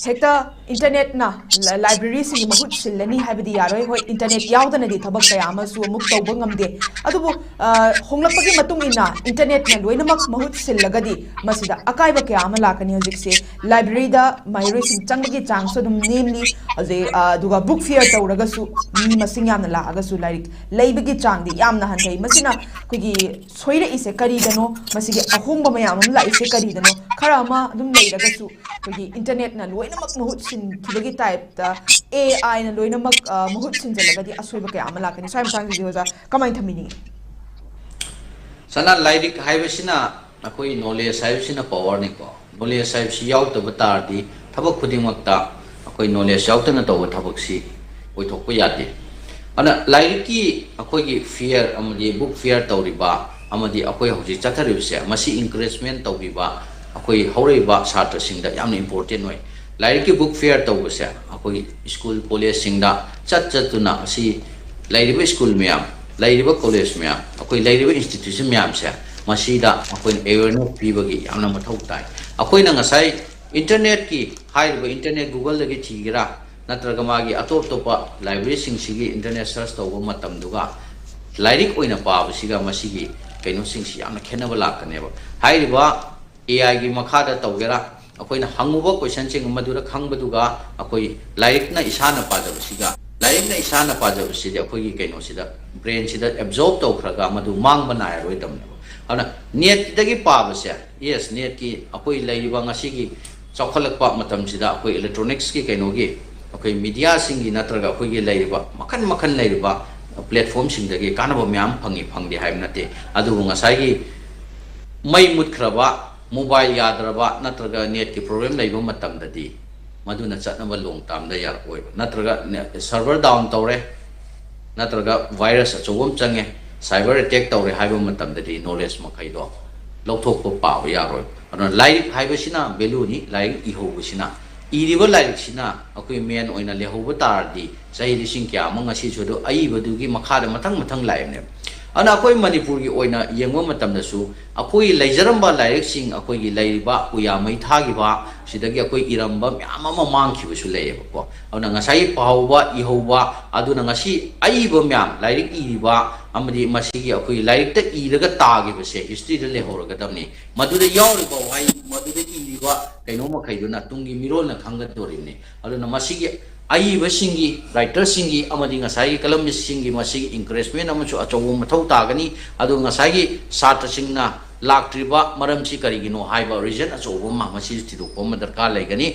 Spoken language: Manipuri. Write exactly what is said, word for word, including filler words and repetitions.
ꯍꯦꯛꯇ ꯏꯟꯇꯔꯅꯦꯠꯅ ꯂꯥꯏꯕ꯭ꯔꯦꯔꯤꯁꯤꯡꯒꯤ ꯃꯍꯨꯠ ꯁꯤꯜꯂꯅꯤ ꯍꯥꯏꯕꯗꯤ ꯌꯥꯔꯣꯏ꯫ ꯍꯣꯏ, ꯏꯟꯇꯔꯅꯦꯠ ꯌꯥꯎꯗꯅꯗꯤ ꯊꯕꯛ ꯀꯌꯥ ꯑꯃꯁꯨ ꯑꯃꯨꯛ ꯇꯧꯕ ꯉꯝꯗꯦ꯫ ꯑꯗꯨꯕꯨ ꯍꯣꯡꯂꯛꯄꯒꯤ ꯃꯇꯨꯡ ꯏꯟꯅ ꯏꯟꯇꯔꯅꯦꯠꯅ ꯂꯣꯏꯅꯃꯛ ꯃꯍꯨꯠ ꯁꯤꯜꯂꯒꯗꯤ ꯃꯁꯤꯗ ꯑꯀꯥꯏꯕ ꯀꯌꯥ ꯑꯃ ꯂꯥꯛꯀꯅꯤ꯫ ꯍꯧꯖꯤꯛꯁꯦ ꯂꯥꯏꯕ꯭ꯔꯦꯔꯤꯗ ꯃꯍꯩꯔꯣꯏꯁꯤꯡ ꯆꯪꯕꯒꯤ ꯆꯥꯡꯁꯨ ꯑꯗꯨꯝ ꯅꯦꯝꯂꯤ꯫ ꯍꯧꯖꯤꯛ ꯑꯗꯨꯒ ꯕꯨꯛ ꯐꯤꯌꯔ ꯇꯧꯔꯒꯁꯨ ꯃꯤ ꯃꯁꯤꯡ ꯌꯥꯝꯅ ꯂꯥꯛꯑꯒꯁꯨ ꯂꯥꯏꯔꯤꯛ ꯂꯩꯕꯒꯤ ꯆꯥꯡꯗꯤ ꯌꯥꯝꯅ ꯍꯟꯊꯩ꯫ ꯃꯁꯤꯅ ꯑꯩꯈꯣꯏꯒꯤ ꯁꯣꯏꯔꯛꯏꯁꯦ ꯀꯔꯤꯗꯅꯣ? ꯃꯁꯤꯒꯤ ꯑꯍꯣꯡꯕ ꯃꯌꯥꯝ ꯑꯃ ꯂꯥꯛꯏꯁꯦ ꯀꯔꯤꯗꯅꯣ? ꯈꯔ ꯑꯃ ꯑꯗꯨꯝ ꯂꯩꯔꯒꯁꯨ ꯑꯩꯈꯣꯏꯒꯤ ꯏꯟꯇꯔꯅꯦꯠꯅ ꯂꯣꯏꯅꯃꯛ ꯃꯍꯨꯠ ꯁꯤꯟꯈꯤꯕꯒꯤ ꯇꯥꯏꯞꯇ, ꯑꯦ ꯑꯥꯏꯅ ꯂꯣꯏꯅꯃꯛ ꯃꯍꯨꯠ ꯁꯤꯟꯖꯜꯂꯒꯗꯤ ꯑꯁꯣꯏꯕ ꯀꯌꯥ ꯑꯃ ꯂꯥꯛꯀꯅꯤ꯫ ꯁ꯭ꯋꯥꯏ ꯃꯇꯥꯡꯁꯤꯗꯤ ꯑꯣꯖꯥ ꯀꯃꯥꯏꯅ ꯊꯝꯕꯤꯅꯤꯡꯉꯤ? ꯁꯅꯥ, ꯂꯥꯏꯔꯤꯛ ꯍꯥꯏꯕꯁꯤꯅ, ꯑꯩꯈꯣꯏ ꯅꯣꯂꯦꯖ ꯍꯥꯏꯕꯁꯤꯅ ꯄꯋꯥꯔꯅꯤꯀꯣ꯫ ꯅꯣꯂꯦꯖ ꯍꯥꯏꯕꯁꯤ ꯌꯥꯎꯗꯕ ꯇꯥꯔꯗꯤ ꯊꯕꯛ ꯈꯨꯗꯤꯡꯃꯛꯇ ꯑꯩꯈꯣꯏ ꯅꯣꯂꯦꯖ ꯌꯥꯎꯗꯅ ꯇꯧꯕ ꯊꯕꯛꯁꯤ ꯑꯣꯏꯊꯣꯛꯄ ꯌꯥꯗꯦ꯫ ꯑꯗꯨꯅ ꯂꯥꯏꯔꯤꯛꯀꯤ ꯑꯩꯈꯣꯏꯒꯤ ꯐꯤꯌꯔ ꯑꯃꯗꯤ ꯕꯨꯛ ꯐꯤꯌꯔ ꯇꯧꯔꯤꯕ ꯑꯃꯗꯤ ꯑꯩꯈꯣꯏ ꯍꯧꯖꯤꯛ ꯆꯠꯊꯔꯤꯕꯁꯦ, ꯃꯁꯤ ꯏꯟꯀꯔꯦꯖꯃꯦꯟ ꯇꯧꯕꯤꯕ ꯑꯩꯈꯣꯏ ꯍꯧꯔꯛꯏꯕ ꯁꯥꯇ꯭ꯔꯁꯤꯡꯗ ꯌꯥꯝꯅ ꯏꯝꯄꯣꯔꯇꯦꯟ ꯑꯣꯏ꯫ ꯂꯥꯏꯔꯤꯛꯀꯤ ꯕꯨꯛ ꯐꯤꯌꯔ ꯇꯧꯕꯁꯦ ꯑꯩꯈꯣꯏ ꯁ꯭ꯀꯨꯜ ꯀꯣꯂꯦꯖꯁꯤꯡꯗ ꯆꯠ ꯆꯠꯇꯨꯅ ꯑꯁꯤ ꯂꯩꯔꯤꯕ ꯁ꯭ꯀꯨꯜ ꯃꯌꯥꯝ, ꯂꯩꯔꯤꯕ ꯀꯣꯂꯦꯖ ꯃꯌꯥꯝ, ꯑꯩꯈꯣꯏ ꯂꯩꯔꯤꯕ ꯏꯟꯁꯇꯤꯇ꯭ꯌꯨꯁꯟ ꯃꯌꯥꯝꯁꯦ, ꯃꯁꯤꯗ ꯑꯩꯈꯣꯏꯅ ꯑꯦꯋꯦꯔꯅꯦꯁ ꯄꯤꯕꯒꯤ ꯌꯥꯝꯅ ꯃꯊꯧ ꯇꯥꯏ꯫ ꯑꯩꯈꯣꯏꯅ ꯉꯁꯥꯏ ꯏꯟꯇꯔꯅꯦꯠꯀꯤ, ꯍꯥꯏꯔꯤꯕ ꯏꯟꯇꯔꯅꯦꯠ, ꯒꯨꯒꯜꯗꯒꯤ ꯊꯤꯒꯦꯔꯥ, ꯅꯠꯇ꯭ꯔꯒ ꯃꯥꯒꯤ ꯑꯇꯣꯞ ꯑꯇꯣꯞꯄ ꯂꯥꯏꯕ꯭ꯔꯦꯔꯤꯁꯤꯡꯁꯤꯒꯤ ꯏꯟꯇꯔꯅꯦꯠ ꯁꯔꯆ ꯇꯧꯕ ꯃꯇꯝꯗꯨꯒ ꯂꯥꯏꯔꯤꯛ ꯑꯣꯏꯅ ꯄꯥꯕꯁꯤꯒ ꯃꯁꯤꯒꯤ ꯀꯩꯅꯣꯁꯤꯡꯁꯤ ꯌꯥꯝꯅ ꯈꯦꯠꯅꯕ ꯂꯥꯛꯀꯅꯦꯕ꯫ ꯍꯥꯏꯔꯤꯕ ꯑꯦ ꯑꯥꯏꯒꯤ ꯃꯈꯥꯗ ꯇꯧꯒꯦꯔꯥ, ꯑꯩꯈꯣꯏꯅ ꯍꯪꯉꯨꯕ ꯀꯣꯏꯁꯟꯁꯤꯡ ꯃꯗꯨꯗ ꯈꯪꯕꯗꯨꯒ ꯑꯩꯈꯣꯏ ꯂꯥꯏꯔꯤꯛꯅ ꯏꯁꯥꯅ ꯄꯥꯖꯕꯁꯤꯒ, ꯂꯥꯏꯔꯤꯛꯅ ꯏꯁꯥꯅ ꯄꯥꯖꯕꯁꯤꯗꯤ ꯑꯩꯈꯣꯏꯒꯤ ꯀꯩꯅꯣꯁꯤꯗ, ꯕ꯭ꯔꯦꯟꯁꯤꯗ ꯑꯦꯕꯖꯣꯔꯕ ꯇꯧꯈ꯭ꯔꯒ ꯃꯗꯨ ꯃꯥꯡꯕ ꯅꯥꯏꯔꯔꯣꯏꯗꯕꯅꯦꯕ꯫ ꯑꯗꯨꯅ ꯅꯦꯠꯇꯒꯤ ꯄꯥꯕꯁꯦ, ꯌꯦꯁ, ꯅꯦꯠꯀꯤ ꯑꯩꯈꯣꯏ ꯂꯩꯔꯤꯕ ꯉꯁꯤꯒꯤ ꯆꯥꯎꯈꯠꯂꯛꯄ ꯃꯇꯝꯁꯤꯗ ꯑꯩꯈꯣꯏ ꯏꯂꯦꯛꯇ꯭ꯔꯣꯅꯤꯛꯁꯀꯤ ꯀꯩꯅꯣꯒꯤ, ꯑꯩꯈꯣꯏ ꯃꯤꯗꯤꯌꯥꯁꯤꯡꯒꯤ ꯅꯠꯇ꯭ꯔꯒ ꯑꯩꯈꯣꯏꯒꯤ ꯂꯩꯔꯤꯕ ꯃꯈꯜ ꯃꯈꯜ ꯂꯩꯔꯤꯕ ꯄ꯭ꯂꯦꯠꯐꯣꯝꯁꯤꯡꯗꯒꯤ ꯀꯥꯟꯅꯕ ꯃꯌꯥꯝ ꯐꯪꯉꯤ, ꯐꯪꯗꯦ ꯍꯥꯏꯕ ꯅꯠꯇꯦ꯫ ꯑꯗꯨꯕꯨ ꯉꯁꯥꯏꯒꯤ ꯃꯩ ꯃꯨꯠꯈ꯭ꯔꯕ, ꯃꯣꯕꯥꯏꯜ ꯌꯥꯗ꯭ꯔꯕ ꯅꯠꯇ꯭ꯔꯒ ꯅꯦꯠꯀꯤ ꯄ꯭ꯔꯣꯕ꯭ꯂꯦꯝ ꯂꯩꯕ ꯃꯇꯝꯗꯗꯤ ꯃꯗꯨꯅ ꯆꯠꯅꯕ ꯂꯣꯡ ꯇꯥꯝꯗ ꯌꯥꯔꯛꯑꯣꯏꯕ꯫ ꯅꯠꯇ꯭ꯔꯒ ꯁꯔꯚꯔ ꯗꯥꯎꯟ ꯇꯧꯔꯦ, ꯅꯠꯇ꯭ꯔꯒ ꯚꯥꯏꯔꯁ ꯑꯆꯧꯕ ꯑꯃ ꯆꯪꯉꯦ, ꯁꯥꯏꯕꯔ ꯑꯦꯇꯦꯛ ꯇꯧꯔꯦ ꯍꯥꯏꯕ ꯃꯇꯝꯗꯗꯤ ꯅꯣꯂꯦꯖ ꯃꯈꯩꯗꯣ ꯂꯧꯊꯣꯛꯄ ꯄꯥꯕ ꯌꯥꯔꯣꯏ꯫ ꯑꯗꯨꯅ ꯂꯥꯏꯔꯤꯛ ꯍꯥꯏꯕꯁꯤꯅ ꯚꯦꯂꯨꯅꯤ꯫ ꯂꯥꯏꯔꯤꯛ ꯏꯍꯧꯕꯁꯤꯅ, ꯏꯔꯤꯕ ꯂꯥꯏꯔꯤꯛꯁꯤꯅ ꯑꯩꯈꯣꯏ ꯃꯦꯟ ꯑꯣꯏꯅ ꯂꯩꯍꯧꯕ ꯇꯥꯔꯗꯤ ꯆꯍꯤ ꯂꯤꯁꯤꯡ ꯀꯌꯥ ꯑꯃ ꯉꯁꯤꯁꯨ ꯑꯗꯨ ꯑꯏꯕꯗꯨꯒꯤ ꯃꯈꯥꯗ ꯃꯊꯪ ꯃꯊꯪ ꯂꯥꯛꯏꯕꯅꯦꯕ꯫ ꯑꯗꯨꯅ ꯑꯩꯈꯣꯏ ꯃꯅꯤꯄꯨꯔꯒꯤ ꯑꯣꯏꯅ ꯌꯦꯡꯕ ꯃꯇꯝꯗꯁꯨ ꯑꯩꯈꯣꯏꯒꯤ ꯂꯩꯖꯔꯝꯕ ꯂꯥꯏꯔꯤꯛꯁꯤꯡ, ꯑꯩꯈꯣꯏꯒꯤ ꯂꯩꯔꯤꯕ ꯄꯨꯌꯥ ꯃꯩ ꯊꯥꯈꯤꯕ, ꯁꯤꯗꯒꯤ ꯑꯩꯈꯣꯏ ꯏꯔꯝꯕ ꯃꯌꯥꯝ ꯑꯃ ꯃꯥꯡꯈꯤꯕꯁꯨ ꯂꯩꯌꯦꯕꯀꯣ꯫ ꯑꯗꯨꯅ ꯉꯁꯥꯏꯒꯤ ꯄꯥꯍꯧꯕ, ꯏꯍꯧꯕ, ꯑꯗꯨꯅ ꯉꯁꯤ ꯑꯏꯕ ꯃꯌꯥꯝ, ꯂꯥꯏꯔꯤꯛ ꯏꯔꯤꯕ ꯑꯃꯗꯤ ꯃꯁꯤꯒꯤ ꯑꯩꯈꯣꯏꯒꯤ ꯂꯥꯏꯔꯤꯛꯇ ꯏꯔꯒ ꯇꯥꯈꯤꯕꯁꯦ historyꯗ ꯂꯩꯍꯧꯔꯒꯗꯕꯅꯤ꯫ ꯃꯗꯨꯗ ꯌꯥꯎꯔꯤꯕ ꯋꯥꯍꯩ, ꯃꯗꯨꯗ ꯏꯔꯤꯕ ꯀꯩꯅꯣ ꯃꯈꯩꯗꯨꯅ ꯇꯨꯡꯒꯤ ꯃꯤꯔꯣꯜꯅ ꯈꯪꯒꯗꯧꯔꯤꯕꯅꯤ꯫ ꯑꯗꯨꯅ ꯃꯁꯤꯒꯤ ꯑꯏꯕꯁꯤꯡꯒꯤ, writerꯁꯤꯡꯒꯤ ꯑꯃꯗꯤ ꯉꯁꯥꯏꯒꯤ columnistꯁꯤꯡꯒꯤ ꯃꯁꯤꯒꯤ encouragement ꯑꯃꯁꯨ ꯑꯆꯧꯕ ꯃꯊꯧ ꯇꯥꯒꯅꯤ꯫ ꯑꯗꯨꯒ ꯉꯁꯥꯏꯒꯤ ꯁꯥꯇ꯭ꯔꯁꯤꯡꯅ ꯂꯥꯛꯇ꯭ꯔꯤꯕ ꯃꯔꯝꯁꯤ ꯀꯔꯤꯒꯤꯅꯣ ꯍꯥꯏꯕ reason ꯑꯆꯧꯕ ꯑꯃ ꯃꯁꯤꯁꯨ ꯊꯤꯗꯣꯛꯄ ꯑꯃ ꯗꯔꯀꯥꯔ ꯂꯩꯒꯅꯤ꯫